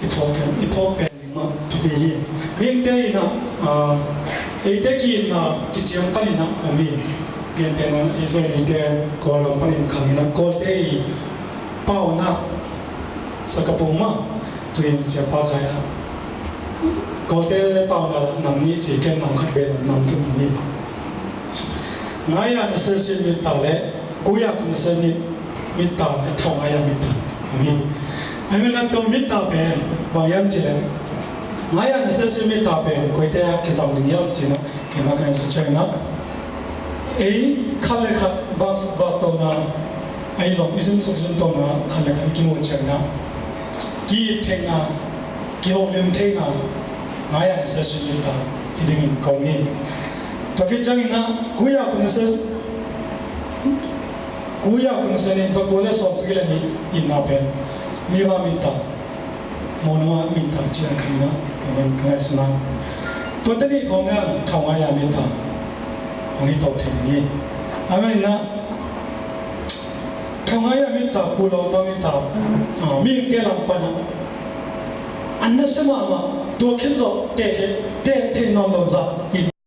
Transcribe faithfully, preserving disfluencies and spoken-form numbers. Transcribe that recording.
i phawk pen, i phawk pen ding mah thupi hi. Mihingte in ah, ah, eite ki-itna kiciam panin ah om hi. Gentehna, i Zomi te Kawl lam panin khang in ah, Kawlte i paunak, Sakapung mah, tu-in Siapa Khai ah, Kawlte paunak nam nih ci, ken nam khat bek, nam thum hi. Ngaya Nasesin Mitta le Kuya Kunseni Mitta le Thaungaya Mitta hi. Ahih manin ah tua Mitta pen bang hiam cih leh, Ngaya Nasesin Mitta pen koite a kizang ding hiam cih na, keimah ka ngaihsut ciangin ah, ei khat le khat vak, vak tawhna, ei zong i zin suk zin tawhna khat le khat i kimu ciangin ah, ki-it theihna, kiholim theihna, Ngaya Nasesin Mitta hi dingin kong hi. Tua khit ciangin ah, Kuya Kunseni, Kuya Kunseni, za kua le sawmsagih le nih itna pen Miwa Mitta, Monwa Mitta ci-in ka ngaihsun a, tuate nih khawng ah Thaungaya Mitta hong hi to thei hi. Ahih manin ah Thaungaya Mitta, Kulawngba Mitta, ah, mihingte lam pan ah a nasia mahmah, tua khit zawh teh, teh thei nawn lo zah hi.